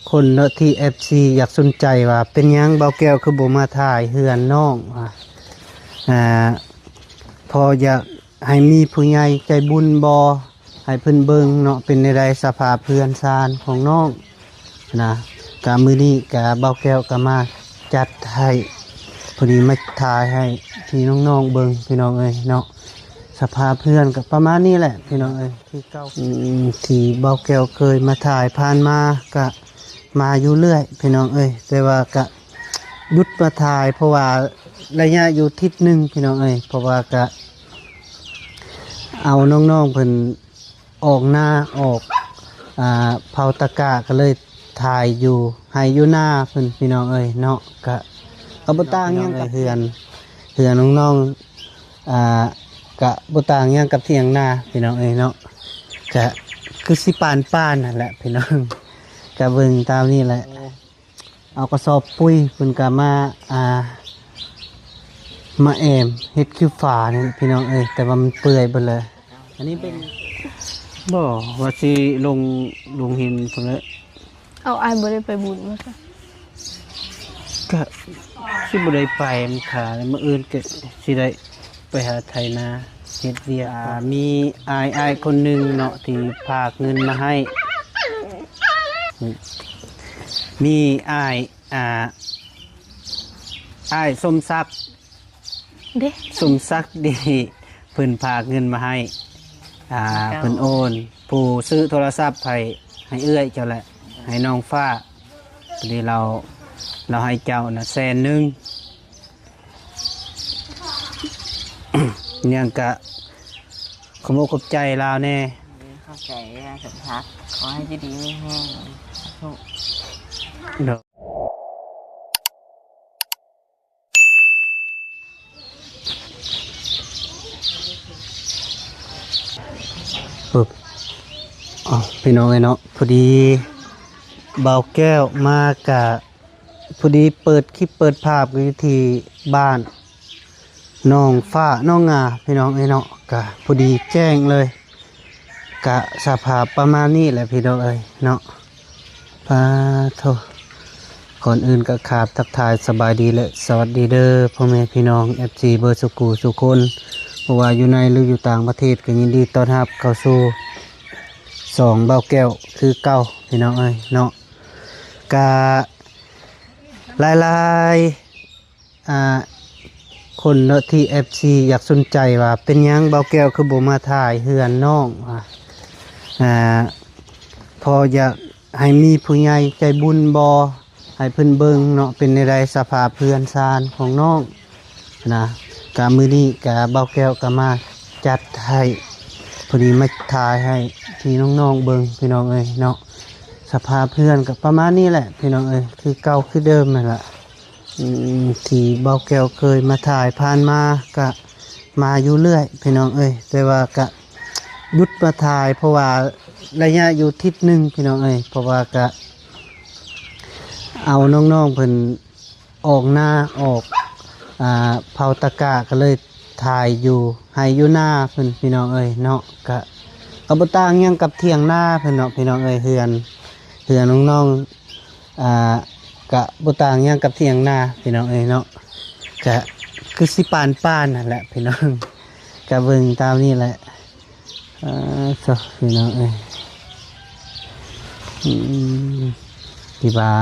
ຄົນເນາະທີ່ເອັຟຊີຢາກສົນໃຈວ່າ ເປັນຫຍັງບ່າວແກ້ວຄືບໍ່ມາຖ່າຍເຮືອນນ້ອງວ່າ ອ່າ ພໍຢາກໃຫ້ມີຜູ້ໃຫຍ່ໃຈບຸນບໍ່ ໃຫ້ເພິ່ນເບິ່ງເນາະ ເປັນແນວໃດສະພາບເຮືອນຊານຂອງນ້ອງນະ. ກະມື້ນີ້ກະບ່າວແກ້ວກະມາຈັດໃຫ້ ພໍດີມາຖ່າຍໃຫ້ພີ່ນ້ອງໆເບິ່ງ ພີ່ນ້ອງເອີຍເນາະ. ສະພາບເຮືອນກະປະມານນີ້ແຫຼະ ພີ່ນ້ອງເອີຍ ຄືເກົ່າ. ອືມ ທີ່ບ່າວແກ້ວເຄີຍມາຖ່າຍຜ່ານມາກະມາຢູ່ເລື້ອຍ ພີ່ນ້ອງເອີຍ ແຕ່ວ່າກະຢຸດມາຖ່າຍ ເພາະວ່າໄລຍະຢູ່ທິດໜຶ່ງ ພີ່ນ້ອງເອີຍ ເພາະວ່າກະເອົານ້ອງໆເພິ່ນ ອອກນາ ອອກ ອ່າ ເຜົາຕະກ້າ ກໍເລີຍຖ່າຍຢູ່ໄຮ່ຢູ່ນາເພິ່ນ ພີ່ນ້ອງເອີຍເນາະ. ກະ ກໍບໍ່ຕ່າງຫຍັງກັບເຮືອນ ເຮືອນນ້ອງໆ ອ່າ ກະບໍ່ຕ່າງຫຍັງກັບຖຽງນາ ພີ່ນ້ອງເອີຍເນາະ. ກະຄືຊິປານໆ ນັ້ນແຫຼະ ພີ່ນ້ອງ ກະເບິ່ງຕາມນີ້ແຫຼະ. ເອົາກະສອບປຸ໋ຍເພິ່ນກະມາ ອ່າ ມາແອ້ມເຮັດຄືຝານີ້ພີ່ນ້ອງເອີຍ ແຕ່ວ່າມັນເປື່ອຍເບິດແລ້ວ. ອັນນີ້ເປັນ ບໍ່ ວ່າຊິລົງ ລົງຫີນພຸ້ນແຫຼະ. ເອົາ ອ້າຍບໍ່ໄດ້ໄປບຸນບໍ່ຊະ? ກະຊິບໍ່ໄດ້ໄປ ມັນຄາ ມື້ອື່ນກະຊິໄດ້ ໄປຫາໄຖນາເຮັດວຽກ. ອ່າ ມີອ້າຍ ອ້າຍຄົນໜຶ່ງເນາະ ທີ່ຝາກເງິນມາໃຫ້ ມີອ້າຍ ອ່າ ອ້າຍສົມສັກ ເດ້ ສົມສັກດີ ເພິ່ນຝາກເງິນມາໃຫ້ ອ່າ ເຈົ້າ ເພິ່ນໂອນ ຜູ້ຊື້ໂທລະສັບໃຫ້ ໃຫ້ເອື້ອຍເຈົ້າແຫຼະ ໃຫ້ນ້ອງຟ້າ. ພໍດີລາວ ລາວໃຫ້ເຈົ້ານະແສນໜຶ່ງ. ຫຍັງກະຂອບອົກຂອບໃຈລາວແດ່. ຂອບໃຈຫຼາຍໆ ສົມສັກ ຂໍໃຫ້ຢູ່ດີມີແຮງ ສາທຸ. ໂດຍ ປຶບ ເອົາ ພີ່ນ້ອງເອີຍເນາະ ພໍດີບ່າວແກ້ວມາກະ ພໍດີເປີດຄລິບເປີດພາບຢູ່ທີ່ບ້ານໜອງຟ້າໜອງງາ ພີ່ນ້ອງເອີຍເນາະ. ກະພໍດີແຈ້ງເລີຍ ກະສະພາບປະມານນີ້ແຫຼະ ພີ່ນ້ອງເອີຍເນາະ. ປາໂທ ກ່ອນອື່ນກະຂາບທັກທາຍສະບາຍດີ ແລະ ສະຫວັດດີເດີ ພໍ່ແມ່ພີ່ນ້ອງເອັຟຊີເບິດສູ່ຜູ້ສູ່ຄົນ ບໍ່ວ່າຢູ່ໃນ ຫຼື ຢູ່ຕ່າງປະເທດ ກະຍິນດີຕ້ອນຮັບເຂົ້າສູ່ຊ່ອງບ່າວແກ້ວຄືເກົ່າ ພີ່ນ້ອງເອີຍເນາະ. ກະຫຼາຍໆ ອ່າ ຄົນເນາະທີ່ເອັຟຊີຢາກສົນໃຈວ່າ ເປັນຫຍັງບ່າວແກ້ວຄືບໍ່ມາຖ່າຍເຮືອນນ້ອງວ່າ ອ່າ ພໍຢາກໃຫ້ມີຜູ້ໃຫຍ່ໃຈບຸນບໍ່ ໃຫ້ເພິ່ນເບິ່ງເນາະ ເປັນແນວໃດສະພາບເຮືອນຊານຂອງນ້ອງນະ. ກະມື້ນີ້ກະບ່າວແກ້ວກະມາຈັດໃຫ້ ພໍດີມາຖ່າຍໃຫ້ພີ່ນ້ອງໆເບິ່ງ ພີ່ນ້ອງເອີຍເນາະ. ສະພາບເຮືອນກະປະມານນີ້ແຫຼະ ພີ່ນ້ອງເອີຍ ຄືເກົ່າຄືເດີມນັ້ນລະ. ອືມ ທີ່ບ່າວແກ້ວເຄີຍມາຖ່າຍຜ່ານມາກະມາຢູ່ເລື້ອຍ ພີ່ນ້ອງເອີຍ ແຕ່ວ່າກະຢຸດມາຖ່າຍ ເພາະວ່າໄລຍະຢູ່ທິດໜຶ່ງ ພີ່ນ້ອງເອີຍ ເພາະວ່າກະເອົານ້ອງໆເພິ່ນອອກນາ ອອກ ອ່າ ເຜົາຕະກ້າ ກໍເລີຍຖ່າຍຢູ່ໄຮ່ຢູ່ນາເພິ່ນ ພີ່ນ້ອງເອີຍເນາະ. ກະ ກໍບໍ່ຕ່າງຫຍັງກັບຖຽງນາເພິ່ນເນາະ ພີ່ນ້ອງເອີຍ ເຮືອນ ເຮືອນນ້ອງໆ ອ່າ ກະບໍ່ຕ່າງຫຍັງກັບຖຽງນາ ພີ່ນ້ອງເອີຍເນາະ. ກະຄືຊິປານໆ ນັ້ນແຫຼະ ພີ່ນ້ອງ ກະເບິ່ງຕາມນີ້ແຫຼະ. ອ່າ ໂທ້ ພີ່ນ້ອງເອີຍ ອືມ ທີ່ວ່າ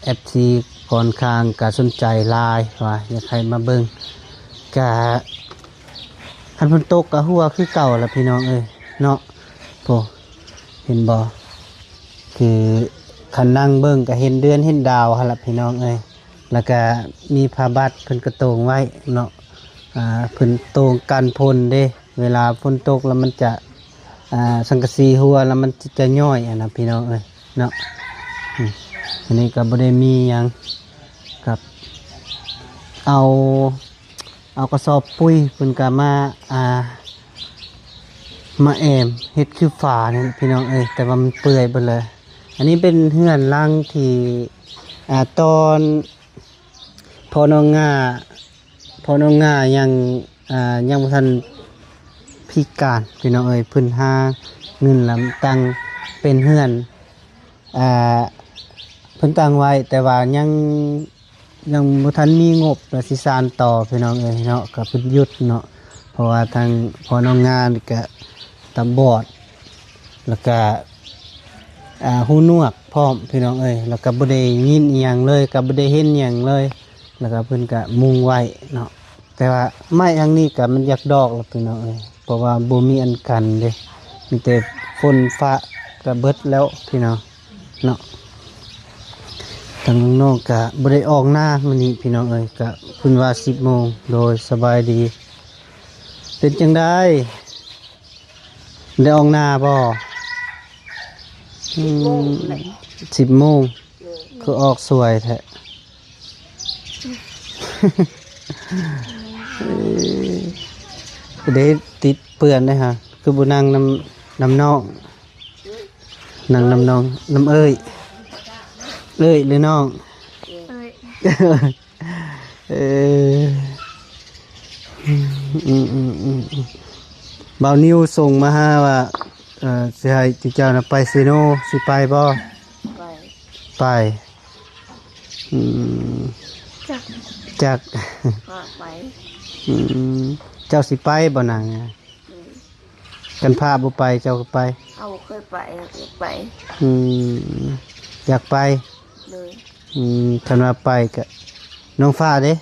ເອັຟຊີຂ້ອນຂ້າງກະສົນໃຈຫຼາຍ ວ່າຢາກໃຫ້ມາເບິ່ງ ກະຄັນຝົນຕົກກະຮົ່ວຄືເກົ່າລະ ພີ່ນ້ອງເອີຍເນາະ. ໂອ້ ເຫັນບໍ່ ຄືຄັນນັ່ງເບິ່ງກະເຫັນເດືອນເຫັນດາວຫັ້ນລະ ພີ່ນ້ອງເອີຍ. ແລ້ວກະມີຜ້າບັດເພິ່ນກະໂຕງໄວ້ເນາະ ອ່າ ເພິ່ນໂຕງກັນຝົນເດ້ ເວລາຝົນຕົກແລ້ວມັນຈະ ອ່າ ສັງກະສີຮົ່ວແລ້ວມັນຈະຍ້ອຍຫັ້ນນະ ພີ່ນ້ອງເອີຍເນາະ. ອືມ ອັນນີ້ກະບໍ່ໄດ້ມີຫຍັງ ກັບເອົາ ເອົາກະສອບປຸ໋ຍເພິ່ນກະມາ ອ່າ ມາແອ້ມເຮັດຄືຝານີ້ ພີ່ນ້ອງເອີຍ ແຕ່ວ່າມັນເປື່ອຍເບິດແລ້ວ. ອັນນີ້ເປັນເຮືອນຫຼັງທີ່ ອ່າ ຕອນພໍ່ນ້ອງງາ ພໍ່ນ້ອງງາຍັງ ອ່າ ຍັງບໍ່ທັນພິການ ພີ່ນ້ອງເອີຍ ເພິ່ນຫາເງິນລະຕັ້ງເປັນເຮືອນ ອ່າ ເພິ່ນຕັ້ງໄວ້ ແຕ່ວ່າຍັງ ຍັງບໍ່ທັນມີງົບວ່າຊິສານຕໍ່ພີ່ນ້ອງເອີຍເນາະ ກໍເພິ່ນຢຸດເນາະ ເພາະວ່າທາງພໍ່ນ້ອງງານີ້ກໍຕາບອດ ແລ້ວກໍ ອ່າ ຫູໜວກພ້ອມພີ່ນ້ອງເອີຍ ແລ້ວກໍບໍ່ໄດ້ຍິນອີ່ຫຍັງເລີຍ ກໍບໍ່ໄດ້ເຫັນຫຍັງເລີຍ ແລ້ວກໍເພິ່ນກໍມຸງໄວ້ເນາະ ແຕ່ວ່າໄມ້ທາງນີ້ກໍມັນຢາກດອກແລ້ວພີ່ນ້ອງເອີຍ ເພາະວ່າບໍ່ມີອັນກັນເດ້ ມີແຕ່ຝົນຟ້າກໍເບິດແລ້ວພີ່ນ້ອງເນາະ. ທາງນ້ອງໆກໍບໍ່ໄດ້ອອກນາມື້ນີ້ພີ່ນ້ອງເອີຍ ກໍເພິ່ນວ່າສິບໂມງ. ໂດຍ ສະບາຍດີ ເປັນຈັ່ງໃດ ໄດ້ອອກນາບໍ່? ອືມ ສິບໂມງ ໂດຍ ຄືອອກສວຍແທ້ ເອີ ເດ້ ຕິດເປື້ອນເດ້ຫະ ຄືບໍ່ນັ່ງນຳ ນຳນ້ອງ ນັ່ງນຳນ້ອງ ນຳເອື້ອຍ ເອື້ອຍ ຫຼືນ້ອງ? ເອື້ອຍ ເອີ ອືມ ອືມ ອືມ ອືມ ບ່າວນິວສົ່ງມາຫາວ່າ ເອີ ຊິໃຫ້ຈຸເຈົ້ານະໄປເຊໂນ ຊິໄປບໍ່? ໄປ ໄປ ອືມ ຈັກ ຈັກ ຫາໄປ ອືມ ເຈົ້າຊິໄປບໍ່ນາງ? ອືມ ຄັນພາບໍ່ໄປ ເຈົ້າກໍໄປ? ເຮົາບໍ່ເຄີຍໄປ ເຮົາກໍຢາກໄປ ອືມ ຢາກໄປ ໂດຍ ອືມ ຄັນວ່າໄປກະ ນ້ອງຟ້າເດ້?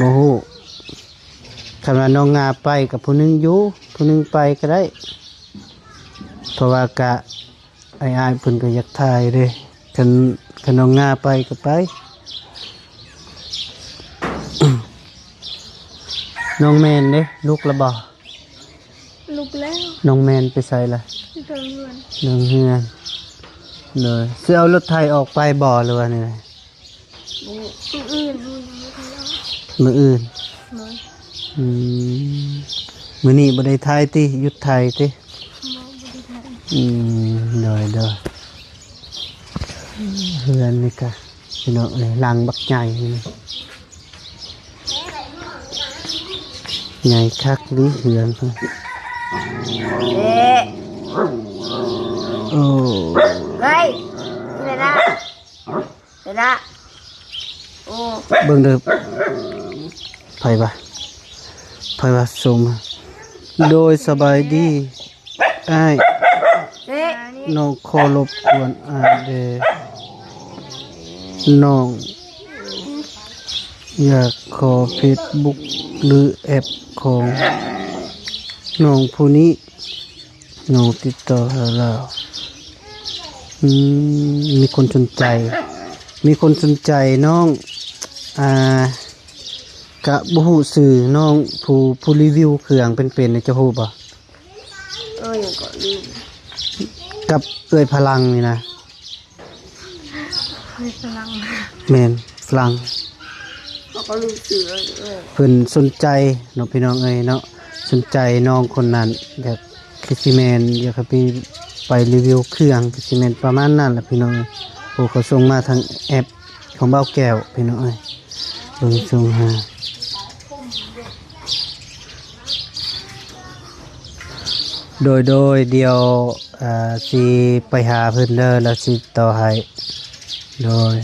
ບໍ່ຮູ້ ບໍ່ຮູ້ ຄັນວ່ານ້ອງງາໄປກະຜູ້ໜຶ່ງຢູ່ ຜູ້ໜຶ່ງໄປກະໄດ້ ເພາະວ່າກະ ອ້າຍໆ ເພິ່ນກະຢາກຖ່າຍເດ້ ຄັນ ຄັນນ້ອງງາໄປກະໄປ ນ້ອງແມນເດ້ ລຸກລະບໍ່? ລຸກແລ້ວ ນ້ອງແມນໄປໃສລະ? ຢູ່ເທິງເຮືອນ ເທິງເຮືອນ ໂດຍ ຊິເອົາລົດໄຖອອກໄປບໍ່ ຫຼືວ່າແນວໃດ? ມື້ອື່ນ ມື້ອື່ນ ໂດຍ ອືມ ມື້ນີ້ບໍ່ໄດ້ໄຖຕິ ຢຸດໄຖຕິ? ບໍ່ ບໍ່ໄດ້ໄຖ ອືມ ໂດຍ ໂດຍ ເຮືອນນີ້ກະ ພີ່ນ້ອງເອີຍ ຫຼັງບັກໃຫຍ່ນີ້ ໃຫຍ່ຄັກເລີຍເຮືອນເພິ່ນ ເດ້ ໂອ້ ເຮີ້ຍ ນີ້ແຫຼະນະ ເດີລະ ໂອ້ ເບິ່ງເດີ ໃຜວະ ໃຜວະສົ່ງມາ ໂດຍ ສະບາຍດີອ້າຍ ເດ້ ນ້ອງຂໍລົບກວນອ້າຍແດ່ ນ້ອງຢາກຂໍເຟສບຸກ ຫຼື ແອັບຂອງນ້ອງຜູ້ນີ້ ນ້ອງຕິດຕໍ່ຫາລາວ ອືມ ມີຄົນສົນໃຈ ມີຄົນສົນໃຈນ້ອງ ອ່າ ກະບໍ່ຮູ້ຊື່ນ້ອງ ຜູ້ ຜູ້ຣີວິວເຄື່ອງເປັນໆ ເຈົ້າຮູ້ບໍ່? ເອີ ຫຍັງເກາະ ລືມ ກັບເອື້ອຍພະລັງນີ້ນະ. ເອີ ຝຣັ່ງ ແມ່ນຝຣັ່ງ ເຂົາກໍລືມຊື່ເອີຍ ເອີ ເພິ່ນສົນໃຈເນາະ ພີ່ນ້ອງເອີຍເນາະ ສົນໃຈນ້ອງຄົນນັ້ນ ຢາກ ຄືຊິແມ່ນ ຢາກໃຫ້ໄປ ໄປຣີວິວເຄື່ອງ ຄືຊິແມ່ນປະມານນັ້ນລະ ພີ່ນ້ອງເອີຍ ໂອ້ ເຂົາສົ່ງມາທາງແອັບຂອງບ່າວແກ້ວ ພີ່ນ້ອງເອີຍ ເບິ່ງສົ່ງຫາ. ໂດຍ ໂດຍ ດຽວ ເອີ ຊິໄປຫາເພິ່ນເດີ ແລ້ວຊິຕໍ່ໃຫ້ ໂດຍ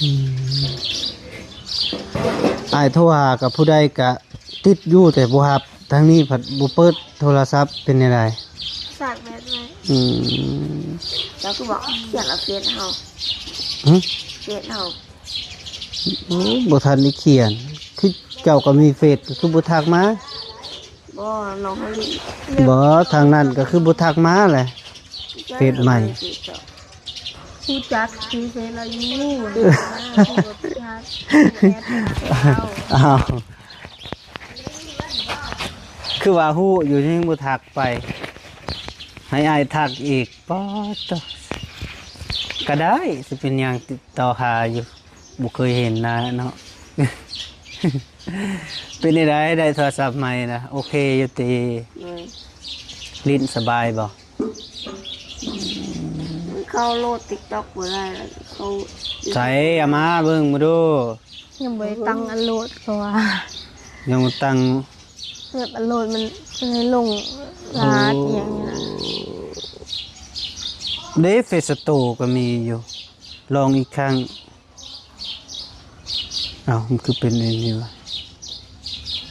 ອືມ ອ້າຍໂທຫາກັບຜູ້ໃດກະຕິດຢູ່ ແຕ່ບໍ່ຮັບ ທາງນີ້ພັດບໍ່ເປີດໂທລະສັບ ເປັນແນວໃດ? ສາກແບດໄວ້ ອືມ ເຈົ້າຄືບອກຂຽນເອົາເຟສເຮົາ ຫຶ? ເຟສເຮົາ ໂອ້ ບໍ່ທັນໄດ້ຂຽນ ຄືເຈົ້າກໍມີເຟສ ຄືບໍ່ທັກມາ? ບໍ່ ນ້ອງເຮົາຫຼິ້ນ ບໍ່ ທາງນັ້ນກໍຄືບໍ່ທັກມາແຫຼະ ເຟສໃໝ່ ຮູ້ຈັກຊື່ເຟສລາວຢູ່ ແຕ່ວ່າບໍ່ຮູ້ຈັກ ຮູ້ແອັດລາວ ອ້າວ ຄືວ່າຮູ້ຢູ່ ຍັງບໍ່ທັກໄປ ໃຫ້ອ້າຍທັກອີກ ປາດໂທ້ ກໍໄດ້ ຊິເປັນຫຍັງ ຕິດຕໍ່ຫາຢູ່ ບໍ່ເຄີຍເຫັນໜ້າເນາະ ເປັນຈັ່ງໃດ ໄດ້ໂທລະສັບໃໝ່ນະ ໂອເຄຢູ່ຕິ? ໂດຍ ຫຼິ້ນສະບາຍບໍ່? ມັນເຂົ້າໂຫຼດຕິກຕັອກບໍ່ໄດ້ ເຂົ້າ ໃສ ເອົາມາເບິ່ງມາດູ. ຍັງບໍ່ໄດ້ຕັ້ງອັນໂຫຼດ ເພາະວ່າ ຍັງບໍ່ຕັ້ງ ແບບອັບໂຫຼດມັນ ມັນໃຫ້ລົງລະຫັດອີ່ຫຍັງນີ້ນະ. ເດ້ ເຟສສະໂຕກໍມີຢູ່ ລອງອີກຄັ້ງ. ເອົ້າ ມັນຄືເປັນອັນນີ້ວະ?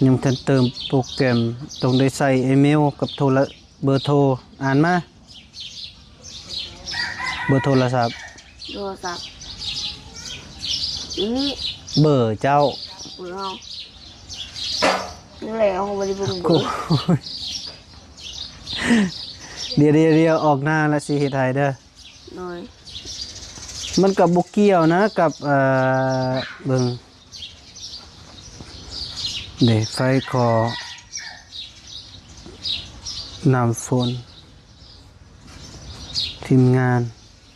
ຍັງບໍ່ທັນເຕີມໂປຣແກຣມ ຕ້ອງໄດ້ໃສ່ອີເມວກັບໂທລະ ເບີໂທ ອ່ານມາ. ເບີໂທລະສັບ ໂທລະສັບ ນີ້ ເບີເຈົ້າ ເບີເຮົາ ນີ້ແຫຼະ ເຮົາບໍ່ໄດ້ເບິ່ງເບີ. ໂອ້ຍ ດຽວໆໆ ອອກໜ້າລະຊິເຮັດໃຫ້ເດີ. ໂດຍ ມັນກໍບໍ່ກ່ຽວນະກັບ ເອີ ເບິ່ງ ເດ ໄຟຂໍນ້ຳຝົນ ທີມງານ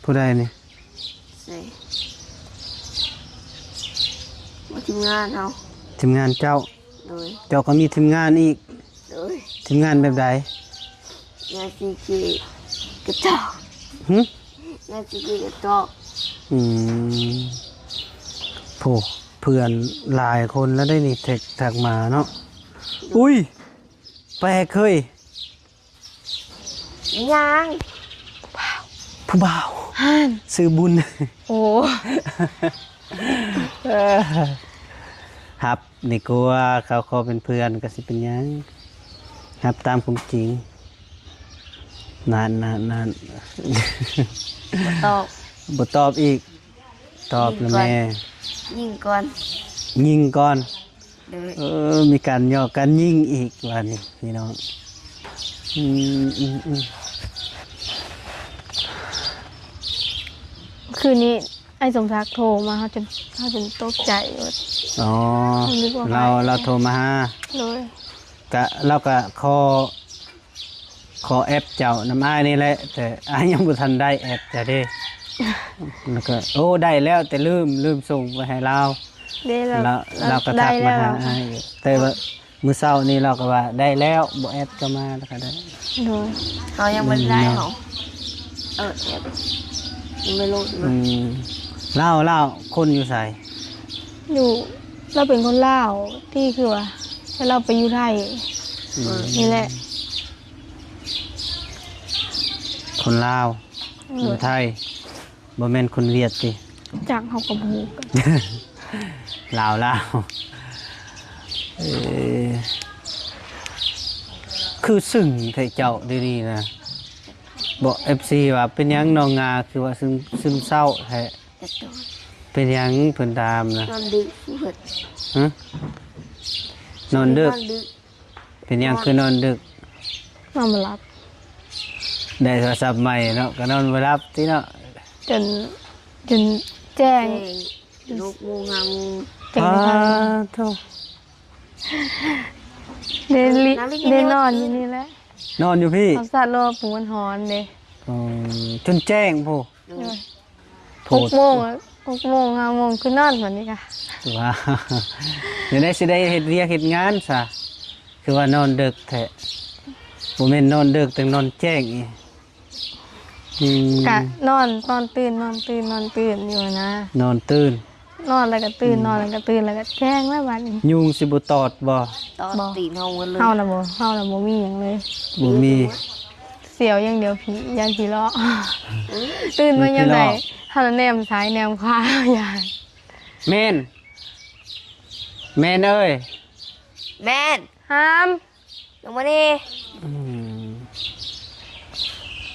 ຜູ້ໃດນີ້? ໃສ? ວ່າທີມງານເຮົາ ທີມງານເຈົ້າ. ໂດຍ ເຈົ້າກໍມີທີມງານອີກ. ໂດຍ ທີມງານແບບໃດ? ງານຊີເຄກະຈອກ. ຫຶ? ງານຊີເຄກະຈອກ. ອືມ ໂອ້ ເພື່ອນຫຼາຍຄົນແລ້ວໄດ໋ນີ້ ແທັກ ທັກມາເນາະ. ໂດຍ ອຸ້ຍ ແປກເຮີ້ຍ. ຍັງ ຜູ້ບ່າວ ຫັ້ນ ຊື່ບຸນ. ໂອ້ ຮັບດີກວ່າ ເຂົາຂໍເປັນເພື່ອນກໍຊິເປັນຫຍັງ ຮັບຕາມຄວາມຈິງ. ນັ້ນໆໆ ບໍ່ຕອບ ບໍ່ຕອບອີກ. ຕອບລະແມ່ ຍິງກ່ອນ ຍິງກ່ອນ. ໂດຍ ເອີ ມີການຫຍອກກັນຍິງອີກບາດນີ້ພີ່ນ້ອງ. ອືມ ອືມ ອືມ ຄືນນີ້ອ້າຍສົມສັກໂທມາ ເຮົາຈົນ ເຮົາຈົນຕົກໃຈ. ອໍ ເຮົານຶກວ່າ ລາວ ລາວໂທມາຫາ. ໂດຍ ກະ ລາວກະຂໍ ຂໍແອັດເຈົ້ານຳອ້າຍນີ້ແຫຼະ ແຕ່ອ້າຍຍັງບໍ່ທັນໄດ້ແອັດເຈົ້າເດ້. ແລ້ວກໍ ໂອ້ ໄດ້ແລ້ວ ແຕ່ລືມ ລືມສົ່ງໄປໃຫ້ລາວ. ເດ້ ລາວ ລາວ ລາວກໍທັກມາຫາອ້າຍຢູ່ ແຕ່ວ່າມື້ເຊົ້ານີ້ລາວກໍວ່າໄດ້ແລ້ວ ບໍ່ແອັດກໍມາ ແລ້ວກໍໄດ້. ໂດຍ ເຮົາຍັງບໍ່ໄດ້ໄດ້ເນາະ ເຮົາ ເອີ ແອັດຍັງບໍ່ໂຫຼດ. ອືມ ລາວ ລາວ ຄົນຢູ່ໃສ? ຢູ່ ລາວເປັນຄົນລາວ ທີ່ຄືວ່າ ແຕ່ລາວໄປຢູ່ໄທ. ອືມ ນີ້ແຫຼະ ຄົນລາວ ເອີ ຢູ່ໄທ ບໍ່ແມ່ນຄົນຫວຽດຕິ? ຈັກ ເຮົາກໍບໍ່ຮູ້ກັນ. ລາວ ລາວ ເອີ ຄືຊຶ້ງແທ້ເຈົ້າດຽວນີ້ນະ. ບໍ່ ເອັຟຊີ ວ່າເປັນຫຍັງນ້ອງງາຄືວ່າຊຶມ ຊຶມເສົ້າແທ້? ເປັນຫຍັງເພິ່ນຖາມນະ? ນອນດຶກ. ຮະ? ນອນດຶກ? ນອນດຶກ. ເປັນຫຍັງຄືນອນດຶກ? ນອນບໍ່ຫຼັບ. ໄດ້ໂທລະສັບໃໝ່ເນາະ ກໍນອນບໍ່ຫຼັບຕິເນາະ. ຈົນ ຈົນແຈ້ງ ແຈ້ງ ຫົກໂມງ ຫ້າໂມງ ແຈ້ງ. ປາໂທ ໄດ້ລິ ໄດ້ນອນຢູ່ນີ້ແຫຼະ ນອນຢູ່ພີ້. ເຮົາສັດໂລກ ປູມັນຮ້ອນເດ້. ອໍ ຈົນແຈ້ງພຸ້ນ. ໂດຍ ໂພດ ຫົກໂມງ ຫົກໂມງ ຫ້າໂມງ ຄືນອນບັດນີ້ກະ. ວ້າ ຈັ່ງໃດຊິໄດ້ເຮັດວຽກເຮັດງານຊະ ຄືວ່ານອນເດິກແທ້? ບໍ່ແມ່ນນອນເດິກ ແຕ່ນອນແຈ້ງອີກ. ອືມ ກະນອນ ນອນຕື່ນ ນອນຕື່ນ ນອນຕື່ນຢູ່ຫັ້ນນະ. ນອນຕື່ນ ນອນແລ້ວກໍຕື່ນ ອືມ ນອນແລ້ວກໍຕື່ນ ແລ້ວກໍແຈ້ງແລ້ວບັດນີ້. ຍຸງຊິບໍ່ຕອດບໍ່? ຕອດ ບໍ່ ຕີນເຮົາໝົດເລີຍ. ເຮົານະບໍ່ ເຮົານະບໍ່ມີຫຍັງເລີຍ. ບໍ່ມີ ສຽວຢ່າງດຽວ ຜີ ຢ້ານຜີເລາະ. ຕື່ນມາຍາມໃດ ເຮົານະແນມຊ້າຍແນມຂວາ ຢ້ານ. ແມ່ນ ແມ່ນເອີຍ ແມ່ນ. ຫາມ ລົງມານີ້. ອືມ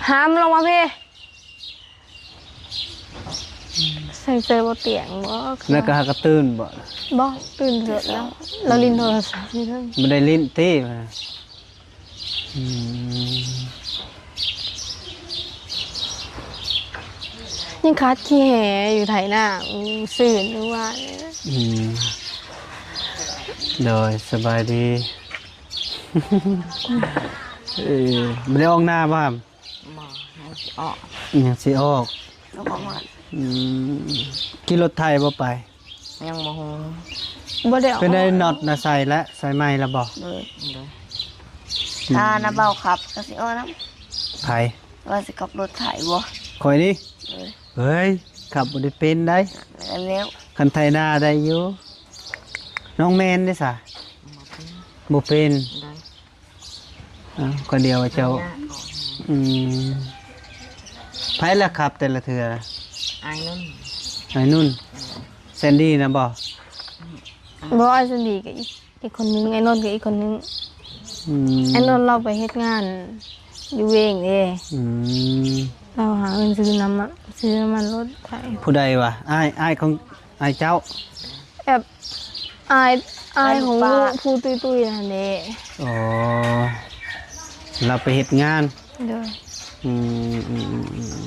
ຫາມ ລົງມາພີ້. ໃສ່ເສື້ອບໍ່ຕຽງບໍ່? ແລ້ວກໍຫາກະຕື່ນບໍ່? ບໍ່ ຕື່ນເຖິງແລ້ວ ລາວຫຼິ້ນໂທລະສັບຢູ່ເທິງ. ບໍ່ໄດ້ຫຼິ້ນຕິ? ອືມ ຍັງຄາດຂີ້ແຫຢູ່ໄຖນາ ອືມ ຊື່ນຢູ່ວ່າ. ອືມ ໂດຍ ສະບາຍດີ. ເອີ ບໍ່ໄດ້ອອກໜ້າບໍ່ຫຳ? ບໍ່ ຍັງຊິອອກ ຍັງຊິອອກ. ອືມ ຂີ່ລົດໄຖບໍ່ໄປ? ຍັງບໍ່ຮູ້ ບໍ່ໄດ້ອອກ. ເປັນໄດ້ ນັອດນະໃສ່ແລ້ວ ໃສ່ໃໝ່ແລ້ວບໍ່? ໂດຍ ໂດຍ. ອືມ ຖ້ານ້າເບົາຂັບກໍຊິອອກນຳ. ໃຜ? ວ່າຊິຂັບລົດໄຖບໍ່? ຂ້ອຍນີ້? ໂດຍ. ເຮີ້ຍ ຂັບບໍ່ໄດ້ເປັນໃດ໋. ແລ້ວ ຄັນໄຖນາໄດ້ຢູ່. ນ້ອງແມນເດ້ສະ? ບໍ່ເປັນ ບໍ່ເປັນ. ໂດຍ. ອ້າວ ກະດຽວເຈົ້າ ອືມ ໃຜລະຂັບແຕ່ລະເທື່ອ? ອ້າຍນຸ່ນ ອ້າຍນຸ່ນ ແຊນດີນະບໍ່? ບໍ່ ອ້າຍແຊນດີກະອີກ ອີກຄົນໜຶ່ງ ອ້າຍນົນກະອີກຄົນໜຶ່ງ ອືມ ອ້າຍນົນລາວໄປເຮັດງານຢູ່ເວງເດ້ ອືມ ລາວຫາເງິນຊື້ນ້ຳມັນ ຊື້ນ້ຳມັນລົດໄຖ. ຜູ້ໃດວະ? ອ້າຍ ອ້າຍຂອງ ອ້າຍເຈົ້າ ແບບ ອ້າຍ ອ້າຍຂອງລູກຜູ້ຕຸ້ຍໆຫັ້ນເດ້. ອໍ ລາວໄປເຮັດງານ. ໂດຍ ອືມ ອືມ ອືມ ອືມ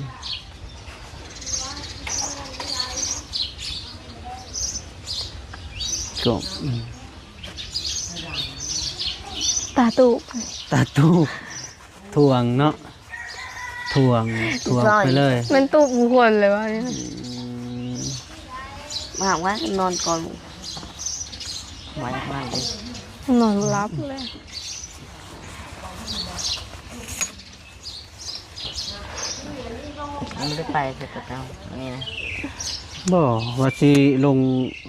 ກໍ ອືມ ຕາຕູບ ຕາຕູບ ຖ່ວງເນາະ ຖ່ວງ ຖ່ວງໄປເລີຍ. ມັນຕູບຜູ້ຄົນເລີຍວ່ານີ້ນະ. ອືມ ມາວ່ານອນກ່ອນ ໄວຂະໜາດນີ້ ນອນບໍ່ຫຼັບເລີຍ. ຍັງບໍ່ໄດ້ໄປເທື່ອ ແຕ່ເກົ່ານີ້ນະ. ບໍ່ ວ່າຊິລົງ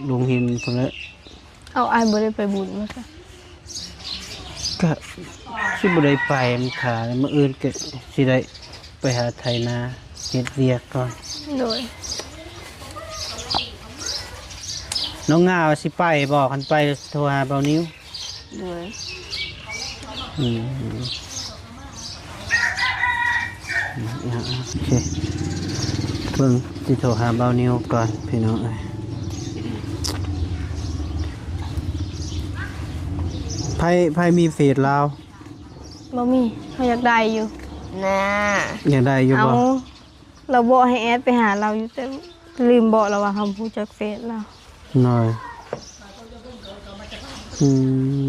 ລົງຫີນພຸ້ນແຫຼະ. ເອົາ ອ້າຍບໍ່ໄດ້ໄປບຸນວ່າຊັ້ນ? ກະຊິບໍ່ໄດ້ໄປ ມັນຄາ ມື້ອື່ນກະຊິໄດ້ໄປຫາໄຖນາເຮັດວຽກກ່ອນ. ໂດຍ ນ້ອງງາວ່າຊິໄປບໍ່? ຄັນໄປໂທຫາບ່າວນິວ. ໂດຍ ອືມ ອືມ ໂອເຄ ເບິ່ງ ຊິໂທຫາບ່າວນິວກ່ອນພີ່ນ້ອງເອີຍ. ໃຜ ໃຜມີເຟສລາວ? ບໍ່ມີ ເຮົາຢາກໄດ້ຢູ່ນະ. ຢາກໄດ້ຢູ່ບໍ່? ເອົາ ລາວບອກໃຫ້ແອດໄປຫາລາວຢູ່ ແຕ່ລືມບອກລາວວ່າເຮົາບໍ່ຮູ້ຈັກເຟສລາວ. ນ້ອຍ ອື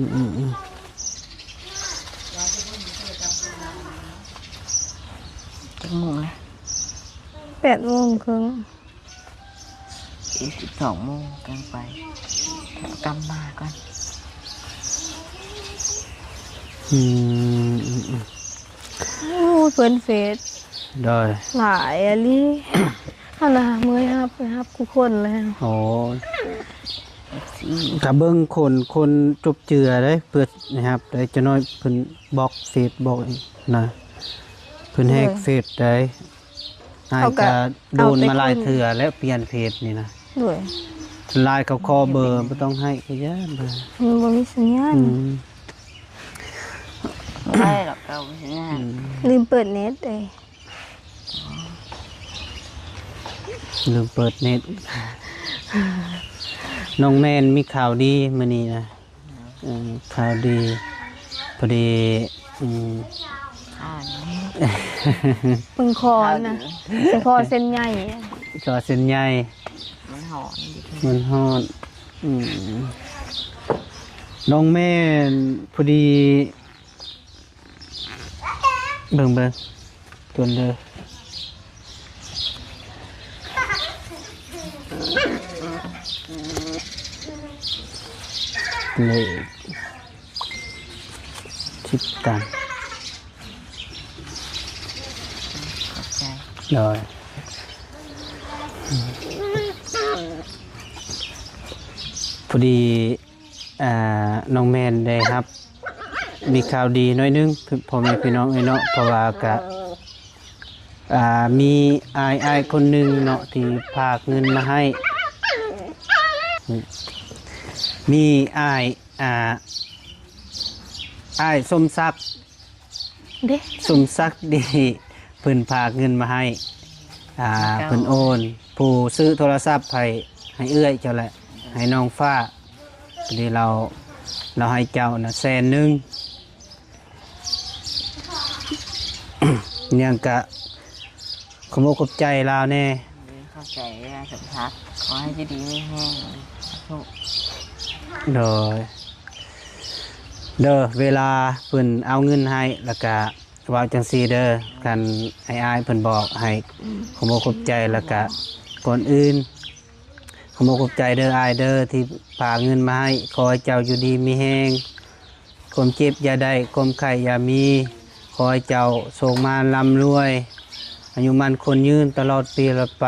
ມ ອືມ ອືມ ຈັກໂມງລະ? ແປດໂມງເຄິ່ງ. ອີກສິບສອງໂມງຈັ່ງໄປ ກັບມາກ່ອນ. ອືມ ອືມ ອືມ ໂອ້ຍ ເພິ່ນເຟສ ໂດຍ ຫຼາຍອີ່ຫຼີ ເຮົານະເມື່ອຍຮັບ ໄປຮັບຄູ່ຄົນແລ້ວ. ໂອ້ຍ ກະເບິ່ງຄົນ ຄົນຈົບເຈື່ອເດ້ ເພື່ອໃຫ້ຮັບໄດ້ ຈັກໜ້ອຍເພິ່ນບລັອກເຟສ ບລັອກນະ ເພິ່ນແຮັກເຟສໄດ້. ອ້າຍກະໂດນມາຫຼາຍເທື່ອແລ້ວ ປ່ຽນເຟສນີ້ນະ. ໂດຍ ສ່ວນຫຼາຍເຂົາຂໍເບີ ບໍ່ຕ້ອງໃຫ້ກະຢ້ານເບີ ມັນບໍ່ມີສັນຍານ. ອືມ ບໍ່ໄດ້ດອກ ເຂົາບໍ່ມີສັນຍານ. ອືມ ລືມເປີດເນັດເດ້ ລືມເປີດເນັດ. ນ້ອງແມ່ນມີຂ່າວດີມື້ນີ້ນະ. ເອີ ຂ່າວດີ ພໍດີ ອືມ ອ່ານ ເພິ່ນຂໍນະ ເພິ່ນຂໍເສັ້ນໃຫຍ່ ຂໍເສັ້ນໃຫຍ່. ມັນຮ້ອນ ມັນຮ້ອນ. ອືມ ນ້ອງແມ່ນ ພໍດີ ເບິ່ງ ເບິ່ງ ຕົວເດີ ເລກສິບຕັນ. ຂອບໃຈ. ໂດຍ ພໍດີ ອ່າ ນ້ອງແມ່ນໄດ້ຮັບ ມີຂ່າວດີໜ້ອຍໜຶ່ງ ພໍ່ແມ່ພີ່ນ້ອງເອີຍເນາະ ເພາະວ່າກະ ອ່າ ມີອ້າຍ ອ້າຍຄົນໜຶ່ງເນາະ ທີ່ຝາກເງິນມາໃຫ້ ມີອ້າຍ ອ່າ ອ້າຍສົມສັກ ເດ້ ສົມສັກດີ ເພິ່ນຝາກເງິນມາໃຫ້ ອ່າ ເພິ່ນໂອນ ຜູ້ຊື້ໂທລະສັບໃຫ້ ໃຫ້ເອື້ອຍເຈົ້າແຫຼະ ໃຫ້ນ້ອງຟ້າ. ພໍດີລາວ ລາວໃຫ້ເຈົ້ານະແສນໜຶ່ງ ຫຍັງກະ ຂອບອົກຂອບໃຈລາວແດ່. ຂອບໃຈຫຼາຍໆ ສົມສັກ ຂໍໃຫ້ຢູ່ດີມີແຮງ ສາທຸ. ໂດຍ ເດີ ເວລາເພິ່ນເອົາເງິນໃຫ້ ລະກະເວົ້າຈັ່ງຊີ້ເດີ ຄັນອ້າຍໆເພິ່ນບອກໃຫ້ ອືມ ຂອບອົກຂອບໃຈ ລະກະກ່ອນອື່ນ ຂອບອົກຂອບໃຈເດີອ້າຍເດີ ທີ່ຝາກເງິນມາໃຫ້ ຂໍໃຫ້ເຈົ້າຢູ່ດີມີແຮງ ຄວາມເຈັບຢ່າໄດ້ ຄວາມໄຂ້ຢ່າມີ ຂໍໃຫ້ເຈົ້າໂຊກໝານລ່ຳລວຍ ອາຍຸໝັ້ນຂວັນຍືນຕະຫຼອດປີຕະຫຼອດໄປ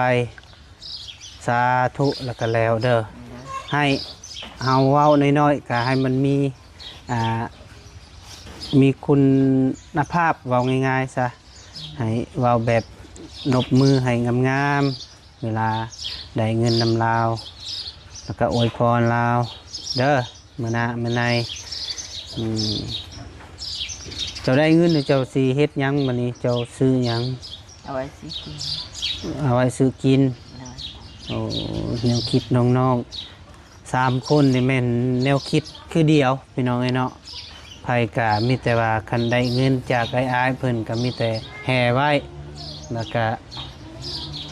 ສາທຸ. ລະກະແລ້ວເດີ ໃຫ້ເຮົາເວົ້ານ້ອຍໆ ກະໃຫ້ມັນມີ ອ່າ ມີຄຸນນະພາບ ເວົ້າງ່າຍໆຊະ ໃຫ້ເວົ້າແບບນົບມືໃຫ້ງາມໆ ເວລາໄດ້ເງິນນຳລາວ ແລ້ວກໍອວຍພອນລາວເດີ ມື້ໜ້າມື້ໃນ. ອືມ ເຈົ້າໄດ້ເງິນແລ້ວ ເຈົ້າຊິເຮັດຫຍັງບັດນີ້? ເຈົ້າຊື້ຫຍັງ? ເອົາໄວ້ຊື້ກິນ. ເອົາໄວ້ຊື້ກິນ. ໂອ້ ແນວຄິດນ້ອງໆ ສາມຄົນນີ້ແມ່ນແນວຄິດຄືດຽວ ພີ່ນ້ອງເອີຍເນາະ. ໃຜກະມີແຕ່ວ່າຄັນໄດ້ເງິນຈາກອ້າຍໆເພິ່ນ ກະມີແຕ່ແຫ່ໄວ້ ແລ້ວກະ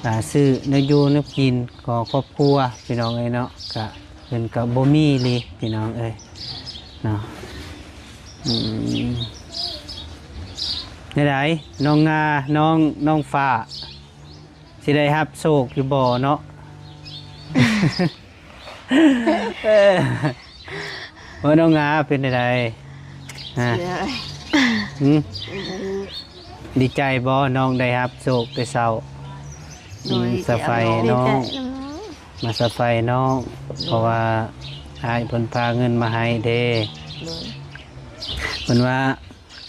ອ່າ ຊື້ແນວຢູ່ແນວກິນຂອງຄອບຄົວ ພີ່ນ້ອງເອີຍເນາະ. ກະເພິ່ນກະບໍ່ມີອີ່ຫຼີ ພີ່ນ້ອງເອີຍເນາະ. ອືມ ແນວໃດ ນ້ອງງາ ນ້ອງ ນ້ອງຟ້າ ຊິໄດ້ຮັບໂຊກຢູ່ບໍ່ເນາະ? ເອີ ວ່ານ້ອງງາເປັນໃດ? ຮະ ດີໃຈບໍ່ ນ້ອງໄດ້ຮັບໂຊກແຕ່ເຊົ້າ? ໂດຍ ອືມ ສະໄຟນ້ອງ ດີໃຈນຳນ້ອງ ມາສະໄຟນ້ອງ ເພາະວ່າອ້າຍເພິ່ນພາເງິນມາໃຫ້ເດ້. ໂດຍ ເພິ່ນວ່າ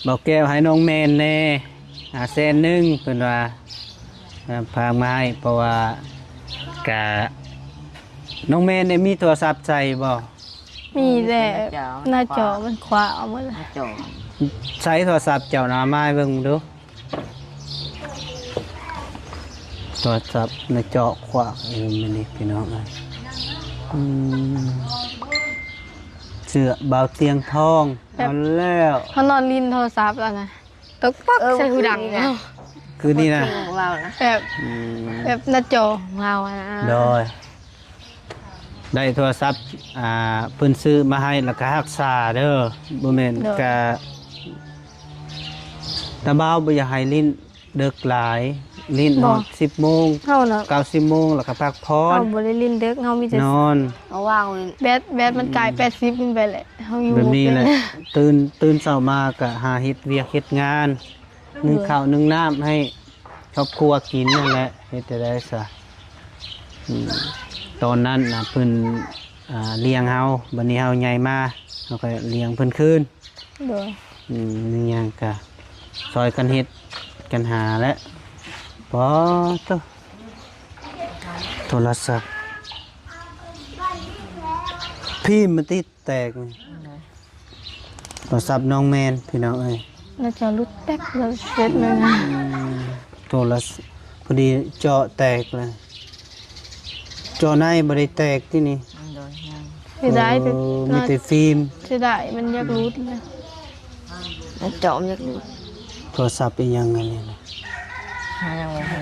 ບ່າວແກ້ວໃຫ້ນ້ອງແມ່ນແດ່ ອາ ແສນໜຶ່ງ ເພິ່ນວ່າ ອ່າ ຝາກມາໃຫ້ ເພາະວ່າກະ ນ້ອງແມ່ນນີ້ມີໂທລະສັບໃຊ້ບໍ່? ມີແຕ່ໜ້າຈໍມັນຂວາເອົາໝົດແລ້ວ. ໃຊ້ໂທລະສັບເຈົ້ານະ ມາໃຫ້ເບິ່ງດູ. ໂທລະສັບໜ້າຈໍຂວາ ເອີ ແມ່ນນີ້ ພີ່ນ້ອງເອີຍ. ອືມ ເສື້ອບ່າວຕຽງທອງ ແບບ ເອົາແລ້ວ ເຮົານອນຫຼິ້ນໂທລະສັບແລ້ວນະ ຕົກປັກ ເອີ ໃສ່ຫູດັງ ຄືນີ້ນະ ຂອງລາວນະ ແບບ ອືມ ແບບໜ້າຈໍຂອງລາວນະ. ໂດຍ ໄດ້ໂທລະສັບ ອ່າ ເພິ່ນຊື້ມາໃຫ້ ແລ້ວກະຮັກສາເດີ ບໍ່ແມ່ນ ໂດຍ ກະ ຕາບ່າວບໍ່ຢາກໃຫ້ຫຼິ້ນ ເດິກຫຼາຍ ຫຼິ້ນຮອດ ບໍ່ ສິບໂມງ ເຮົານະ ເກົ້າສິບໂມງ ແລ້ວກໍພັກຜ່ອນ. ເຮົາບໍ່ໄດ້ຫຼິ້ນເດິກ ເຮົາມີແຕ່ນອນ ເຮົາວ່າງເລີຍ ແບັດ ແບັດມັນກາຍ ອືມ ແປດສິບຂຶ້ນໄປແຫຼະ ເຮົາຢູ່ ແບບນີ້ແຫຼະ ບໍ່ເປັນ. ຕື່ນ ຕື່ນເຊົ້າມາກໍຫາເຮັດວຽກເຮັດງານ ໂດຍ ໜຶ້ງເຂົ້າໜຶ້ງນ້ຳໃຫ້ຄອບຄົວກິນນັ້ນແຫຼະ ເຮັດຈັ່ງໃດຊະ. ອືມ ຕອນນັ້ນນະເພິ່ນ ອ່າ ລ້ຽງເຮົາ ບັດນີ້ເຮົາໃຫຍ່ມາ ເຮົາກໍລ້ຽງເພິ່ນຄືນ. ໂດຍ ອືມ ມີຫຍັງກະຊ່ອຍກັນເຮັດກັນຫາແຫຼະ. ປາໂຕ ໂທລະສັບ ພີມມັນຕິດແຕກນີ້ ໂທລະສັບນ້ອງແມນ ພີ່ນ້ອງເອີຍ ໜ້າຈໍຫຼຸດແຕກເລີຍ ເສັດເລີຍນະ. ອືມ ໂທລະ ພໍດີຈໍແຕກເລີຍ. ຈໍໃນບໍ່ໄດ້ແຕກຕິນີ້? ໂດຍ ຍັງ ເສຍດາຍ ໂອ້ ແຕ່ ມີແຕ່ຟີມ ເສຍດາຍ ມັນຢາກຫຼຸດນະ. ມັນເຈາະມັນຢາກຫຼຸດ. ໂທລະສັບອີ່ຫຍັງອັນນີ້ນະ? ຫາຍັງບໍ່ຮູ້.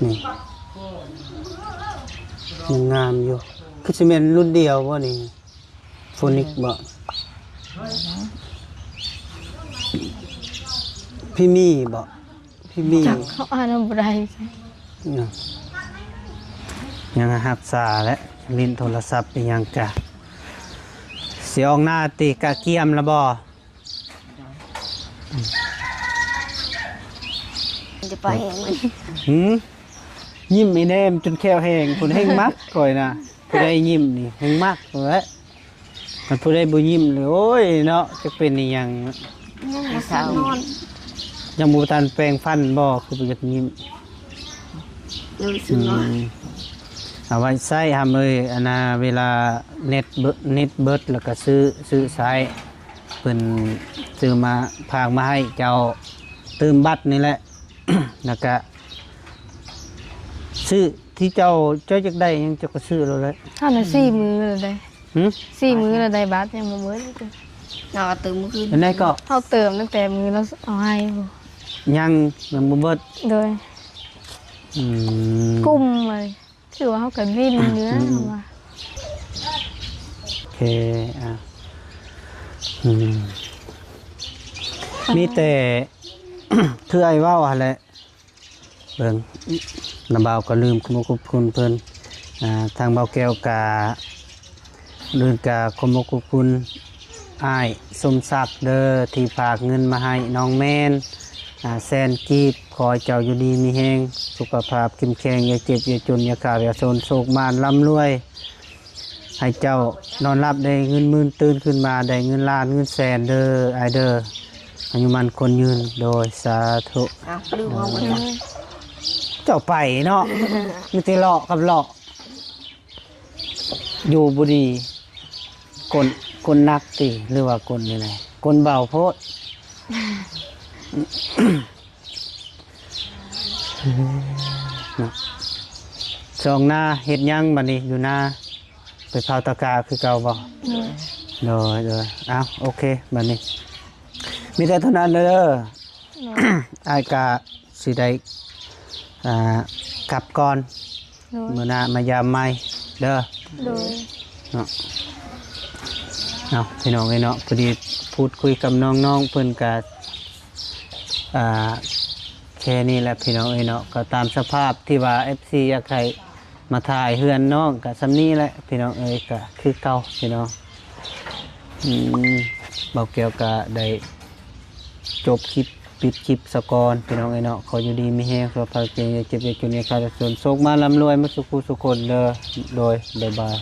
ນີ້ ຍັງງາມຢູ່. ຄືຊິແມ່ນລຸ້ນດຽວບໍ່ນີ້? ໂຟນິກບໍ່? ພີມີບໍ່? ພີ່ມີ ຈັກ ເຂົາອ່ານນຳບໍ່ໄດ້. ຍັງຮັກສາແຫຼະ ຫຼິ້ນໂທລະສັບອີ່ຫຍັງກະ. ຊິອອກໜ້າຕິ ກະກຽມລະບໍ່? ຈະໄປແຮງມັນ. ຫື? ຍິ້ມອີແນມຈົນແຂ້ວແຫ້ງ ພຸ້ນແຮ່ງມັກຂ້ອຍນະ. ຜູ້ໃດຍິ້ມນີ້ແຮ່ງມັກພຸ້ນແຫຼະ. ຄັນຜູ້ໃດບໍ່ຍິ້ມນີ້ ໂອ້ຍເນາະ ຈັກເປັນອີ່ຫຍັງ. ຍັງບໍ່ທັນນອນ ຍັງບໍ່ທັນແປງຟັນບໍ່ ຄືບໍ່ຢາກຍິ້ມ? ຍັງບໍ່ທັນນອນ. ອືມ ເອົາໄວ້ໃຊ້ຫຳເອີຍ ອັນນ່າ ເວລາເນັດເບິດ ເນັດເບິດແລ້ວກໍຊື້ ຊື້ໃຊ້. ເພິ່ນຊື້ມາ ຝາກມາໃຫ້ເຈົ້າ ຕື່ມບັດນີ້ແຫຼະ ແລ້ວກະຊື້ທີ່ເຈົ້າ ເຈົ້າຢາກໄດ້ຫຍັງເຈົ້າກໍຊື້ໂລດແຫຼະ. ເຮົານະ ອືມ ສີ່ມື້ແລ້ວເດ້. ຫື? ສີ່ມື້ແລ້ວໄດ້ບັດຍັງບໍ່ເບິດ. ເຮົາກໍຕື່ມມື້ຄືນ. ອັນໃດກໍ? ເຮົາຕື່ມຕັ້ງແຕ່ມື້ລາວເອົາໃຫ້ພຸ້ນ. ຍັງ ຍັງບໍ່ເບິດ. ໂດຍ. ອືມ ກຸ້ມເລີຍ. ຖືວ່າເຮົາກໍຫຼິ້ນເຫຼືອ ອືມ ເຮົາວ່າ. ໂອເຄ ອ່າ ອືມ ມີແຕ່ ຄືອ້າຍເວົ້າຫັ້ນແຫຼະ. ເບິ່ງ ນ້າບ່າວກໍລືມຂອບຄຸນເພິ່ນ. ອ່າ ທາງບ່າວແກ້ວກະ ເລື່ອງກະຂອບອົກຂອບຄຸນອ້າຍສົມສັກເດີ ທີ່ຝາກເງິນມາໃຫ້ນ້ອງແມນ ອ່າ ແສນກີບ. ຂໍໃຫ້ເຈົ້າຢູ່ດີມີແຮງ ສຸຂະພາບເຂັ້ມແຂງ ຢ່າເຈັບຢ່າຈົນ ຢ່າຂາດຢ່າຈົນ ໂຊກໝານລ່ຳລວຍ. ໃຫ້ເຈົ້ານອນຫຼັບໄດ້ເງິນໝື່ນ ຕື່ນຂຶ້ນມາໄດ້ເງິນລ້ານເງິນແສນເດີອ້າຍເດີ ອາຍຸໝັ້ນຂວັນຍືນ. ໂດຍ ສາທຸ. ອ້າວ ລືມເອົາໝົດລະ ເຈົ້າໄປເນາະ ມີແຕ່ເລາະກັບເລາະ. ຢູ່ບໍ່ດີ ກົ້ນ ກົ້ນໜັກຕິ ຫຼືວ່າກົ້ນແນວໃດ? ກົ້ນເບົາໂພດ. ເນາະ ຊ່ວງນາເຮັດຫຍັງບັດນີ້? ຢູ່ນາໄປເຜົາຕະກາຄືເກົ່າບໍ່? ໂດຍ ໂດຍ ໂດຍ. ອ້າວ ໂອເຄ ບັດນີ້ມີແຕ່ເທົ່ານັ້ນເດີ. ໂດຍ ອ້າຍກະຊິໄດ້ ອ່າ ກັບກ່ອນ. ໂດຍ ມື້ໜ້າມາຢາມໃໝ່ເດີ. ໂດຍ ເນາະ. ເອົາ ພີ່ນ້ອງເອີຍເນາະ ພໍດີພູດຄຸຍກັບນ້ອງໆ ເພິ່ນກະ ອ່າ ແຄ່ນີ້ແຫຼະ ພີ່ນ້ອງເອີຍເນາະ. ກໍຕາມສະພາບທີ່ວ່າເອັຟຊີຢາກໃຫ້ມາຖ່າຍເຮືອນນ້ອງ ກະສ່ຳນີ້ແຫຼະ ພີ່ນ້ອງເອີຍ. ກະຄືເກົ່າ ພີ່ນ້ອງ. ອືມ ບ່າວແກ້ວກະໄດ້ຈົບຄລິບ ປິດຄລິບສາກ່ອນ ພີ່ນ້ອງເອີຍເນາະ. ຂໍຢູ່ດີມີແຮງ ສຸຂະພາບແຂງ ຢ່າເຈັບຢ່າຈົນ ຢ່າຂາດຢ່າຈົນ ໂຊກມາລ່ຳລວຍໝົດສູ່ຄູ່ສູ່ຄົນເດີ. ໂດຍ ບາຍບາຍ.